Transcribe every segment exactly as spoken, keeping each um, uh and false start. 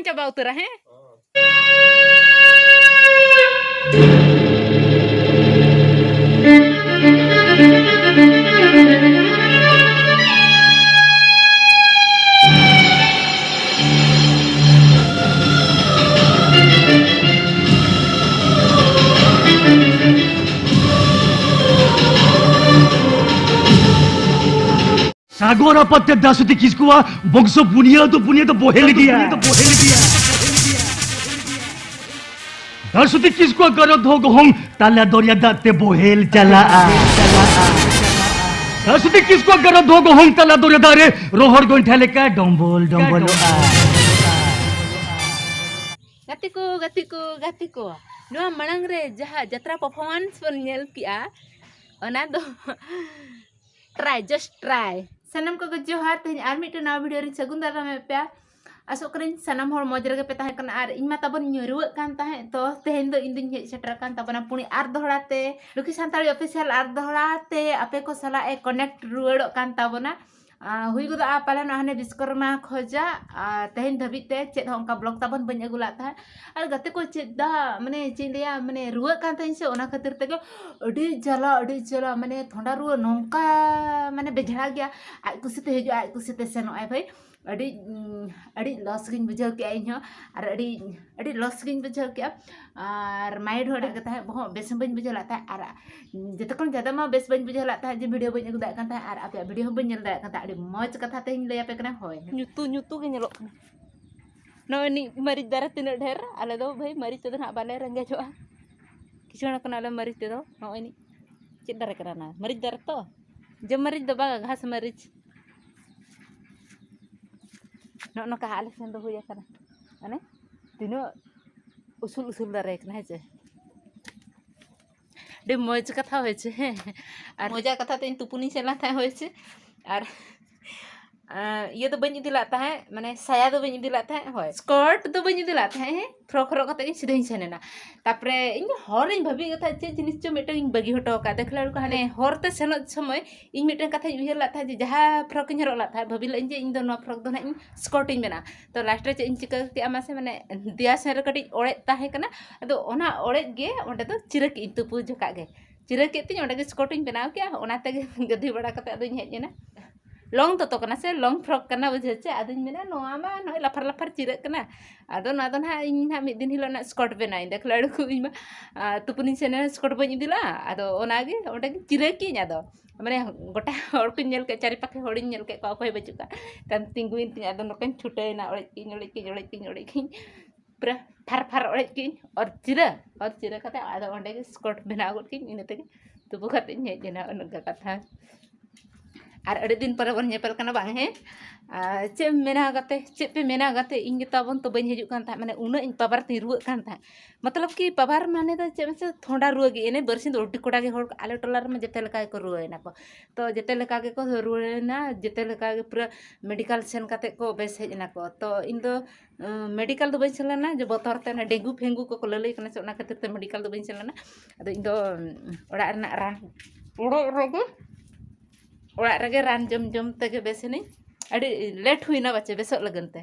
ᱪᱟᱵᱟ ᱩᱛᱟᱹᱨᱟ, ᱦᱮᱸ? ᱥᱟᱜᱚᱨ ᱟᱯᱟᱛ ᱛᱮ ᱫᱟᱥᱚᱛᱤ ᱠᱤᱥᱠᱩᱣᱟᱜ ᱵᱚᱝᱥᱚ ᱯᱩᱱᱭᱟᱹ ᱫᱚ, ᱯᱩᱱᱭᱟᱹ ᱫᱚ ᱵᱚᱦᱮᱞ ᱜᱮᱭᱟ᱾ ᱫᱟᱥᱚᱛᱤ ᱠᱤᱥᱠᱩᱣᱟᱜ ᱜᱟᱨᱚ ᱫᱷᱚᱜ ᱦᱚᱸ ᱛᱟᱞᱟ ᱫᱚᱨᱭᱟ ᱫᱟᱜ ᱛᱮ ᱵᱚᱦᱮᱞ ᱪᱟᱞᱟᱜᱼᱟ᱾ ᱫᱟᱥᱚᱛᱤ ᱠᱤᱥᱠᱩᱣᱟᱜ ᱜᱟᱨᱚ ᱫᱷᱚᱜ ᱦᱚᱸ ᱛᱟᱞᱟ ᱫᱚᱨᱭᱟ ᱫᱟᱜ ᱨᱮ ᱨᱚᱦᱚᱲ ᱜᱚᱭᱴᱷᱟ ᱞᱮᱠᱟ ᱰᱚᱢᱵᱚᱞ ᱰᱚᱢᱵᱚᱞᱚᱜᱼᱟ᱾ ᱜᱟᱛᱮ ᱠᱚ, ᱜᱟᱛᱮ ᱠᱚ, ᱜᱟᱛᱮ ᱠᱚ, ᱱᱚᱣᱟ ᱢᱟᱲᱟᱝ ᱨᱮ ᱡᱟᱦᱟᱸ ᱡᱟᱛᱨᱟ performance ᱵᱚᱱ ᱧᱮᱞ ᱠᱮᱜᱼᱟ, ᱚᱱᱟ ᱫᱚ try, just try᱾ ᱥᱟᱱᱟᱢ ᱠᱚᱜᱮ ᱡᱚᱦᱟᱨ᱾ ᱛᱮᱦᱮᱧ ᱟᱨ ᱢᱤᱫᱴᱮᱱ ᱱᱟᱣᱟ video ᱨᱤᱧ ᱥᱟᱹᱜᱩᱱ ᱫᱟᱨᱟᱢᱮᱫ ᱯᱮᱭᱟ᱾ ᱟᱥᱚᱜ ᱠᱟᱹᱱᱟᱹᱧ ᱥᱟᱱᱟᱢ ᱦᱚᱲ ᱢᱚᱡᱽ ᱨᱮᱜᱮ ᱯᱮ ᱛᱟᱦᱮᱸ ᱠᱟᱱᱟ, ᱟᱨ ᱤᱧ ᱢᱟ ᱛᱟᱵᱚᱱ ᱧᱩᱨᱩᱣᱟᱹᱜ ᱠᱟᱱ ᱛᱟᱦᱮᱸᱫ᱾ ᱛᱚ ᱛᱮᱦᱮᱧ ᱫᱚ ᱤᱧ ᱫᱩᱧ ᱦᱮᱡ ᱥᱮᱴᱮᱨ ᱟᱠᱟᱱ ᱛᱟᱵᱚᱱᱟ ᱯᱩᱱᱤ ᱟᱨ ᱫᱚᱦᱲᱟ ᱛᱮ, ᱞᱩᱠᱷᱤ ᱥᱟᱱᱛᱟᱲᱤ official ᱟᱨ ᱫᱚᱦᱲᱟ ᱛᱮ ᱟᱯᱮ ᱠᱚ ᱥᱟᱞᱟᱜ ᱮ connect ᱨᱩᱣᱟᱹᱲᱚᱜ ᱠᱟᱱ ᱛᱟᱵᱚᱱᱟ᱾ ᱟᱨ ᱦᱩᱭ ᱜᱚᱫᱚᱜᱼᱟ ᱯᱟᱞᱮᱱ ᱦᱟᱱᱮ ᱵᱤᱥᱠᱚᱨᱢᱟ ᱠᱷᱚᱡᱟᱜ᱾ ᱟᱨ ᱛᱮᱦᱮᱧ ᱫᱷᱟᱹᱵᱤᱡ ᱛᱮ ᱪᱮᱫ ᱦᱚᱸ ᱚᱱᱠᱟ vlog ᱛᱟᱵᱚᱱ ᱵᱟᱹᱧ ᱟᱹᱜᱩ ᱞᱟᱜ ᱛᱟᱦᱮᱸᱫ᱾ ᱟᱨ ᱜᱟᱛᱮ ᱠᱚ, ᱪᱮᱫ ᱫᱟ, ᱢᱟᱱᱮ ᱪᱮᱫ ᱤᱧ ᱞᱟᱹᱭᱟ, ᱢᱟᱱᱮ ᱨᱩᱣᱟᱹᱜ ᱠᱟᱱ ᱛᱟᱦᱮᱸᱧ ᱥᱮ, ᱚᱱᱟ ᱠᱷᱟᱹᱛᱤᱨ ᱛᱮᱜᱮ ᱟᱹᱰᱤ ᱡᱟᱞᱟ, ᱟᱹᱰᱤ ᱡᱟᱞᱟ, ᱢᱟᱱᱮ ᱛᱷᱚᱱᱰᱟ ᱨᱩᱣᱟᱹ ᱱᱚᱝᱠᱟ ᱢᱟᱱᱮ ᱵᱮᱡᱷᱲᱟ ᱜᱮᱭᱟ᱾ ᱟᱡ ᱠᱩᱥᱤ ᱛᱮ ᱦᱤᱡᱩᱜᱼᱟ, ᱟᱡ ᱠᱩᱥᱤ ᱛᱮ ᱥᱮᱱᱚᱜ ᱟᱭ ᱵᱷᱟᱹᱭ᱾ ᱟᱹᱰᱤ, ᱩᱸ, ᱟᱹᱰᱤ loss ᱜᱤᱧ ᱵᱩᱡᱷᱟᱹᱣ ᱠᱮᱜᱼᱟ ᱤᱧ ᱦᱚᱸ, ᱟᱨ ᱟᱹᱰᱤ, ᱟᱹᱰᱤ loss ᱜᱤᱧ ᱵᱩᱡᱷᱟᱹᱣ ᱠᱮᱜᱼᱟ᱾ ᱟᱨ mind ᱦᱚᱸ ᱟᱹᱰᱤ ᱜᱮ ᱛᱟᱦᱮᱸᱫ, ᱵᱚᱦᱚᱜ ᱵᱮᱥ ᱦᱚᱸ ᱵᱟᱹᱧ ᱵᱩᱡᱷᱟᱹᱣ ᱞᱮᱫ ᱛᱟᱦᱮᱸᱫ, ᱟᱨ ᱡᱚᱛᱚ ᱠᱷᱚᱱ ᱡᱟᱫᱟ ᱢᱟ ᱵᱮᱥ ᱵᱟᱹᱧ ᱵᱩᱡᱷᱟᱹᱣ ᱞᱮᱫ ᱛᱟᱦᱮᱸᱫ ᱡᱮ video ᱵᱟᱹᱧ ᱟᱹᱜᱩ ᱫᱟᱲᱮᱭᱟᱜ ᱠᱟᱱ ᱛᱟᱦᱮᱸᱫ, ᱟᱨ ᱟᱯᱮᱭᱟᱜ video ᱦᱚᱸ ᱵᱟᱹᱧ ᱧᱮᱞ ᱫᱟᱲᱮᱭᱟᱜ ᱠᱟᱱ ᱛᱟᱦᱮᱸᱫ᱾ ᱟᱹᱰᱤ ᱢᱚᱡᱽ ᱠᱟᱛᱷᱟ ᱛᱮᱦᱮᱧ ᱞᱟᱹᱭ ᱟᱯᱮ ᱠᱟᱱᱟ᱾ ᱦᱳᱭ, ᱧᱩᱛᱩ ᱧᱩᱛᱩ ᱜᱮ ᱧᱮᱞᱚᱜ ᱠᱟᱱᱟ᱾ ᱱᱚᱜᱼᱚᱭ ᱱᱤᱡ ᱢᱟᱹᱨᱤᱪ ᱫᱟᱨᱮ ᱛᱤᱱᱟᱹᱜ ᱰᱷᱮᱨ, ᱟᱞᱮ ᱫᱚ ᱵᱷᱟᱹᱭ ᱢᱟᱹᱨᱤᱪ ᱛᱮᱫᱚ ᱱᱟᱦᱟᱜ ᱵᱟᱞᱮ ᱨᱮᱸᱜᱮᱡᱚᱜᱼᱟ᱾ ᱠᱤᱥᱟᱹᱬ ᱠᱟᱱᱟᱞᱮ ᱢᱟᱹᱨᱤᱪ ᱛᱮᱫᱚ᱾ ᱱᱚᱜᱼᱚᱭ ᱱᱤᱡ ᱪᱮᱫ ᱫᱟᱨᱮ ᱠᱟᱱᱟ ᱱᱚᱣᱟ? ᱢᱟᱹᱨᱤᱪ ᱫᱟᱨᱮ ᱛᱚ, ᱡᱚᱢ ᱢᱟᱹᱨᱤᱪ ᱫᱚ ᱵᱟᱝᱟ, ᱜᱷᱟᱥ ᱢᱟᱹᱨᱤᱪ᱾ ᱱᱚᱜᱼᱚ ᱱᱚᱝᱠᱟ ᱟᱞᱮ ᱥᱮᱱ ᱫᱚ ᱦᱩᱭ ᱟᱠᱟᱱᱟ᱾ ᱢᱟᱱᱮ ᱛᱤᱱᱟᱹᱜ ᱩᱥᱩᱞ ᱩᱥᱩᱞ ᱫᱟᱨᱮ ᱠᱟᱱᱟ, ᱦᱮᱸ ᱪᱮ? ᱟᱹᱰᱤ ᱢᱚᱡᱽ ᱠᱟᱛᱷᱟ ᱦᱳᱭ ᱪᱮ, ᱦᱮᱸ᱾ ᱟᱨ ᱢᱚᱡᱟ ᱠᱟᱛᱷᱟ ᱛᱮ ᱤᱧ ᱛᱩᱯᱩᱱᱤᱧ ᱪᱟᱞᱟᱜ ᱛᱟᱦᱮᱸᱫ, ᱦᱳᱭ ᱪᱮ᱾ ᱟᱨ ᱟᱸ, ᱤᱭᱟᱹ ᱫᱚ ᱵᱟᱹᱧ ᱤᱫᱤ ᱞᱮᱫ ᱛᱟᱦᱮᱸᱫ, ᱢᱟᱱᱮ ᱥᱟᱭᱟ ᱫᱚ ᱵᱟᱹᱧ ᱤᱫᱤ ᱞᱮᱫ ᱛᱟᱦᱮᱸᱫ, ᱦᱳᱭ, ᱥᱠᱟᱨᱴ ᱫᱚ ᱵᱟᱹᱧ ᱤᱫᱤ ᱞᱮᱫ ᱛᱟᱦᱮᱸᱫ, ᱦᱮᱸ, ᱯᱷᱨᱚᱠ ᱦᱚᱨᱚᱜ ᱠᱟᱛᱮ ᱤᱧ ᱥᱤᱫᱷᱟᱹᱧ ᱥᱮᱱ ᱮᱱᱟ᱾ ᱛᱟᱨᱯᱚᱨᱮ ᱤᱧ ᱫᱚ ᱦᱚᱨ ᱨᱤᱧ ᱵᱷᱟᱹᱵᱤᱭᱮᱫ ᱛᱟᱦᱮᱸᱫ ᱪᱮᱫ ᱡᱤᱱᱤᱥ ᱪᱚ ᱢᱤᱫᱴᱟᱝ ᱤᱧ ᱵᱟᱹᱜᱤ ᱦᱚᱴᱚ ᱟᱠᱟᱫ᱾ ᱫᱮᱠᱷᱞᱟ ᱵᱮᱲᱠᱩ ᱦᱟᱱᱮ ᱦᱚᱨ ᱛᱮ ᱥᱮᱱᱚᱜ ᱥᱚᱢᱚᱭ ᱤᱧ ᱢᱤᱫᱴᱟᱝ ᱠᱟᱛᱷᱟᱧ ᱩᱭᱦᱟᱹᱨ ᱞᱮᱫ ᱛᱟᱦᱮᱸᱫ ᱡᱮ ᱡᱟᱦᱟᱸ ᱯᱷᱨᱚᱠ ᱤᱧ ᱦᱚᱨᱚᱜ ᱞᱮᱫ ᱛᱟᱦᱮᱸᱫ, ᱵᱷᱟᱹᱵᱤ ᱞᱮᱫ ᱤᱧ ᱡᱮ ᱤᱧ ᱫᱚ ᱱᱚᱣᱟ ᱯᱷᱨᱚᱠ ᱫᱚ ᱱᱟᱦᱟᱜ ᱤᱧ ᱥᱠᱟᱨᱴ ᱤᱧ ᱵᱮᱱᱟᱣᱟ᱾ ᱛᱚ ᱞᱟᱥᱴ ᱨᱮ ᱪᱮᱫ ᱤᱧ ᱪᱤᱠᱟᱹ ᱠᱮᱫᱼᱟ ᱢᱟᱥᱮ, ᱢᱟᱱᱮ ᱫᱮᱭᱟ ᱥᱮᱱ ᱨᱮ ᱠᱟᱹᱴᱤᱡ ᱚᱲᱮᱡ ᱛᱟᱦᱮᱸ ᱠᱟᱱᱟ, ᱟᱫᱚ ᱚᱱᱟ ᱚᱲᱮᱡ ᱜᱮ ᱚᱸᱰᱮ ᱫᱚ ᱪᱤᱨᱟᱹ ᱠᱮᱫ ᱤᱧ ᱛᱩᱯᱩ ᱡᱚᱠᱷᱟᱜ ᱜᱮ᱾ ᱪᱤᱨᱟᱹ ᱠᱮᱫ ᱛᱤᱧ, ᱚᱸᱰᱮ ᱜᱮ ᱥᱠᱟᱨᱴ ᱤᱧ ᱵᱮᱱᱟᱣ ᱠᱮᱫᱼᱟ᱾ ᱚᱱᱟ ᱛᱮᱜᱮ ᱜᱟᱹᱫᱷᱤ ᱵᱟᱲᱟ ᱠᱟᱛᱮ ᱟᱫᱚᱧ ᱦᱮᱡ ᱮᱱᱟ᱾ ᱞᱚᱝ ᱫᱚᱛᱚ ᱠᱟᱱᱟ ᱥᱮ, ᱞᱚᱝ ᱯᱷᱨᱚᱠ ᱠᱟᱱᱟ ᱵᱩᱡᱷᱟᱹᱣ ᱪᱮ? ᱟᱫᱚᱧ ᱢᱮᱱᱟ ᱱᱚᱣᱟ ᱢᱟ ᱱᱚᱜᱼᱚᱭ ᱞᱟᱯᱷᱟᱨ ᱞᱟᱯᱷᱟᱨ ᱪᱤᱨᱟᱹᱜ ᱠᱟᱱᱟ᱾ ᱟᱫᱚ ᱱᱚᱣᱟ ᱫᱚ ᱱᱟᱦᱟᱜ ᱤᱧ ᱱᱟᱦᱟᱜ ᱢᱤᱫ ᱫᱤᱱ ᱦᱤᱞᱳᱜ ᱱᱟᱦᱟᱜ ᱥᱠᱟᱨᱴ ᱵᱮᱱᱟᱣ ᱤᱧ᱾ ᱫᱮᱠᱷᱞᱟ ᱵᱮᱲᱠᱩ ᱤᱧ ᱢᱟ, ᱟᱨ ᱛᱩᱯᱩᱱᱤᱧ ᱥᱮᱱ ᱮᱱᱟ, ᱥᱠᱟᱨᱴ ᱵᱟᱹᱧ ᱤᱫᱤ ᱞᱟᱜᱼᱟ᱾ ᱟᱫᱚ ᱚᱱᱟᱜᱮ ᱚᱸᱰᱮ ᱜᱮ ᱪᱤᱨᱟᱹ ᱠᱤᱧ᱾ ᱟᱫᱚ ᱢᱟᱱᱮ ᱜᱚᱴᱟ ᱦᱚᱲ ᱠᱚᱧ ᱧᱮᱞ ᱠᱮᱫ, ᱪᱟᱨᱤ ᱯᱟᱠᱷᱮ ᱦᱚᱲᱤᱧ ᱧᱮᱞ ᱠᱮᱫ ᱠᱚᱣᱟ, ᱚᱠᱚᱭ ᱦᱚᱸ ᱵᱟᱹᱪᱩᱜ ᱠᱚᱣᱟ᱾ ᱛᱟᱭᱚᱢ ᱛᱤᱸᱜᱩᱭᱮᱱ ᱛᱤᱧ, ᱟᱫᱚ ᱱᱚᱝᱠᱟᱧ ᱪᱷᱩᱴᱟᱹᱣᱮᱱᱟ, ᱚᱲᱮᱡ ᱠᱤᱧ, ᱚᱲᱮᱡ ᱠᱤᱧ, ᱚᱲᱮᱡ ᱠᱤᱧ, ᱚᱲᱮᱡ ᱠᱤᱧ, ᱯᱩᱨᱟᱹ ᱯᱷᱟᱨ ᱯᱷᱟᱨ ᱚᱲᱮᱡ ᱠᱤᱧ, ᱚᱨ ᱪᱤᱨᱟᱹ, ᱚᱨ ᱪᱤᱨᱟᱹ ᱠᱟᱛᱮ ᱟᱫᱚ ᱚᱸᱰᱮ ᱜᱮ ᱥᱠᱟᱨᱴ ᱵᱮᱱᱟᱣ ᱜᱚᱫ ᱠᱤᱧ, ᱤᱱᱟᱹ ᱛᱮᱜᱮ ᱛᱩᱯᱩ ᱠᱟᱛᱮ ᱤᱧ ᱦᱮᱡ ᱮᱱᱟ᱾ ᱚᱱᱮ ᱚᱱᱠᱟ ᱠᱟᱛᱷᱟ᱾ ᱟᱨ ᱟᱹᱰᱤ ᱫᱤᱱ ᱯᱚᱨᱮ ᱵᱚᱱ ᱧᱮᱯᱮᱞ ᱠᱟᱱᱟ, ᱵᱟᱝ ᱦᱮᱸ? ᱟᱨ ᱪᱮᱫ ᱮᱢ ᱢᱮᱱᱟ ᱜᱟᱛᱮ, ᱪᱮᱫ ᱯᱮ ᱢᱮᱱᱟ ᱜᱟᱛᱮ, ᱤᱧ ᱜᱮ ᱛᱟᱵᱚᱱ ᱛᱚ ᱵᱟᱹᱧ ᱦᱤᱡᱩᱜ ᱠᱟᱱ ᱛᱟᱦᱮᱸᱫ, ᱢᱟᱱᱮ ᱩᱱᱟᱹᱜ ᱤᱧ ᱯᱟᱣᱟᱨ ᱛᱤᱧ ᱨᱩᱣᱟᱹᱜ ᱠᱟᱱ ᱛᱟᱦᱮᱸᱫ᱾ ᱢᱚᱛᱞᱚᱵ ᱠᱤ ᱯᱟᱣᱟᱨ ᱢᱟᱱᱮ ᱫᱚ ᱪᱮᱫ ᱢᱟᱥᱮ, ᱛᱷᱚᱱᱰᱟ ᱨᱩᱣᱟᱹ ᱜᱮ᱾ ᱮᱱᱮ ᱵᱟᱨᱥᱤᱧ ᱫᱚ ᱟᱹᱰᱤ ᱠᱚᱲᱟ ᱜᱮ ᱦᱚᱲ ᱟᱞᱮ ᱴᱚᱞᱟ ᱨᱮᱢᱟ ᱡᱮᱛᱮ ᱞᱮᱠᱟ ᱜᱮᱠᱚ ᱨᱩᱣᱟᱹᱭᱮᱱᱟ ᱠᱚ᱾ ᱛᱚ ᱡᱮᱛᱮ ᱞᱮᱠᱟ ᱜᱮᱠᱚ ᱨᱩᱣᱟᱹᱭᱮᱱᱟ, ᱡᱮᱛᱮ ᱞᱮᱠᱟ ᱜᱮ ᱯᱩᱨᱟᱹ ᱢᱮᱰᱤᱠᱟᱞ ᱥᱮᱱ ᱠᱟᱛᱮ ᱠᱚ ᱵᱮᱥ ᱦᱮᱡ ᱮᱱᱟ ᱠᱚ᱾ ᱛᱚ ᱤᱧ ᱫᱚ ᱢᱮᱰᱤᱠᱟᱞ ᱫᱚ ᱵᱟᱹᱧ ᱥᱮᱱ ᱞᱮᱱᱟ, ᱡᱮ ᱵᱚᱛᱚᱨ ᱛᱮ ᱚᱱᱟ ᱰᱮᱝᱜᱩ ᱯᱷᱮᱝᱜᱩ ᱠᱚᱠᱚ ᱞᱟᱹᱞᱟᱹᱭ ᱠᱟᱱᱟ ᱥᱮ, ᱚᱱᱟ ᱠᱷᱟᱹᱛᱤᱨ ᱛᱮ ᱢᱮᱰᱤᱠᱟᱞ ᱫᱚ ᱵᱟᱹᱧ ᱥᱮᱱ ᱞᱮᱱᱟ᱾ ᱟᱫᱚ ᱤᱧ ᱫᱚ ᱚᱲᱟᱜ ᱨᱮᱱᱟᱜ ᱨᱟᱱ, ᱚᱲᱟᱜ ᱨᱮᱜᱮ, ᱚᱲᱟᱜ ᱨᱮᱜᱮ ᱨᱟᱱ ᱡᱚᱢ ᱡᱚᱢ ᱛᱮᱜᱮ ᱵᱮᱥ ᱮᱱᱟᱹᱧ᱾ ᱟᱹᱰᱤ ᱞᱮᱴ ᱦᱩᱭᱱᱟ ᱵᱟᱪᱮ ᱵᱮᱥᱚᱜ ᱞᱟᱹᱜᱤᱫ ᱛᱮ᱾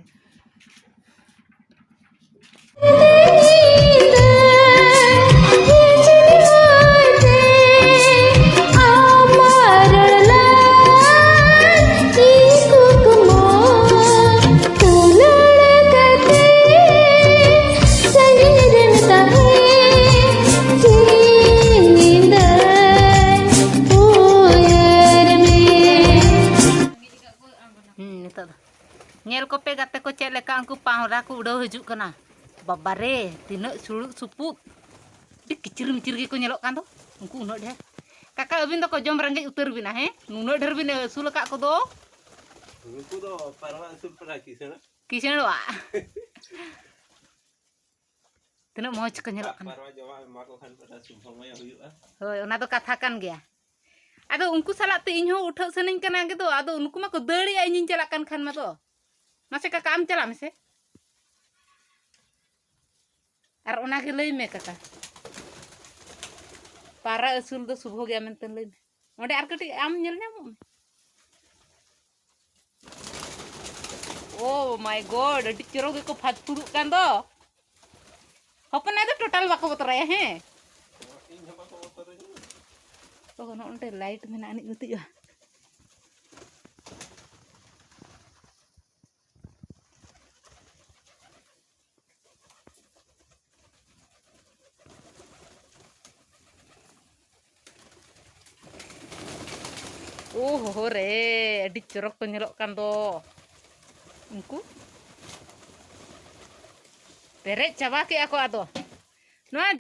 ᱦᱩᱸ, ᱱᱤᱛᱚᱜ ᱫᱚ ᱧᱮᱞ ᱠᱚᱯᱮ ᱜᱟᱛᱮ ᱠᱚ, ᱪᱮᱫ ᱞᱮᱠᱟ ᱩᱱᱠᱩ ᱯᱟᱣᱨᱟ ᱠᱚ ᱩᱰᱟᱹᱣ ᱦᱤᱡᱩᱜ ᱠᱟᱱᱟ᱾ ᱵᱟᱵᱟ ᱨᱮ, ᱛᱤᱱᱟᱹᱜ ᱥᱩᱲᱩᱜ ᱥᱩᱯᱩᱜ, ᱟᱹᱰᱤ ᱠᱤᱪᱤᱨ ᱢᱤᱪᱤᱨ ᱜᱮᱠᱚ ᱧᱮᱞᱚᱜ ᱠᱟᱱ ᱫᱚ ᱩᱱᱠᱩ ᱩᱱᱟᱹᱜ ᱰᱷᱮᱨ᱾ ᱠᱟᱠᱟ, ᱟᱹᱵᱤᱱ ᱫᱚᱠᱚ ᱡᱚᱢ ᱨᱮᱸᱜᱮᱡ ᱩᱛᱟᱹᱨ ᱵᱤᱱᱟ, ᱦᱮᱸ? ᱱᱩᱱᱟᱹᱜ ᱰᱷᱮᱨ ᱵᱤᱱ ᱟᱹᱥᱩᱞ ᱟᱠᱟᱫ ᱠᱚᱫᱚ᱾ ᱱᱩᱠᱩ ᱫᱚ ᱯᱟᱨᱣᱟ ᱟᱹᱥᱩᱞ ᱯᱟᱨᱟ ᱠᱤᱥᱟᱹᱬ᱾ ᱠᱤᱥᱟᱹᱬᱚᱜᱼᱟ᱾ ᱛᱤᱱᱟᱹᱜ ᱢᱚᱡᱽ ᱠᱚ ᱧᱮᱞᱚᱜ ᱠᱟᱱᱟ᱾ ᱯᱟᱨᱣᱟ ᱡᱚᱢᱟᱜ ᱮᱢᱟ ᱠᱚ ᱠᱷᱟᱱ ᱯᱟᱨᱟ ᱥᱩᱵᱷᱚᱢᱚᱭ ᱦᱩᱭᱩᱜᱼᱟ᱾ ᱦᱳᱭ, ᱚᱱᱟ ᱫᱚ ᱠᱟᱛᱷᱟ ᱠᱟᱱ ᱜᱮᱭᱟ᱾ ᱟᱫᱚ ᱩᱱᱠᱩ ᱥᱟᱞᱟᱜ ᱛᱮ ᱤᱧ ᱦᱚᱸ ᱩᱴᱷᱟᱹᱜ ᱥᱟᱱᱟᱧ ᱠᱟᱱᱟ ᱜᱮ ᱫᱚ᱾ ᱟᱫᱚ ᱩᱱᱠᱩ ᱢᱟᱠᱚ ᱫᱟᱹᱲᱮᱜᱼᱟ, ᱤᱧᱤᱧ ᱪᱟᱞᱟᱜ ᱠᱟᱱ ᱠᱷᱟᱱ ᱢᱟ ᱫᱚ᱾ ᱢᱟᱥᱮ ᱠᱟᱠᱟ, ᱟᱢ ᱪᱟᱞᱟᱜ ᱢᱮᱥᱮ᱾ ᱟᱨ ᱚᱱᱟᱜᱮ ᱞᱟᱹᱭ ᱢᱮ ᱠᱟᱠᱟ, ᱯᱟᱣᱨᱟ ᱟᱹᱥᱩᱞ ᱫᱚ ᱥᱩᱵᱷᱚ ᱜᱮᱭᱟ ᱢᱮᱱᱛᱮ ᱞᱟᱹᱭ ᱢᱮ᱾ ᱚᱸᱰᱮ ᱟᱨ ᱠᱟᱹᱴᱤᱡ ᱟᱢ ᱧᱮᱞ ᱧᱟᱢᱚᱜ ᱢᱮ᱾ Oh my God, ᱟᱹᱰᱤ ᱪᱚᱨᱚᱠ ᱜᱮᱠᱚ ᱯᱷᱟᱫ ᱯᱷᱩᱫᱩᱜ ᱠᱟᱱ ᱫᱚ᱾ ᱦᱚᱯᱚᱱ ᱟᱭᱳ ᱫᱚ total ᱵᱟᱠᱚ ᱵᱚᱛᱚᱨᱟᱭᱟ, ᱦᱮᱸ? ᱚ, ᱱᱚᱜᱼᱚ ᱱᱚᱰᱮ light ᱢᱮᱱᱟᱜᱼᱟ, ᱟᱹᱱᱤᱡ ᱵᱟᱹᱛᱤᱡᱚᱜᱼᱟ᱾ ᱳ ᱦᱳ ᱦᱳ ᱨᱮ, ᱟᱹᱰᱤ ᱪᱚᱨᱚᱠ ᱠᱚ ᱧᱮᱞᱚᱜ ᱠᱟᱱ ᱫᱚ ᱩᱱᱠᱩ᱾ ᱯᱮᱨᱮᱡ ᱪᱟᱵᱟ ᱠᱮᱜᱼᱟ ᱠᱚ ᱟᱫᱚ᱾ ᱱᱚᱣᱟ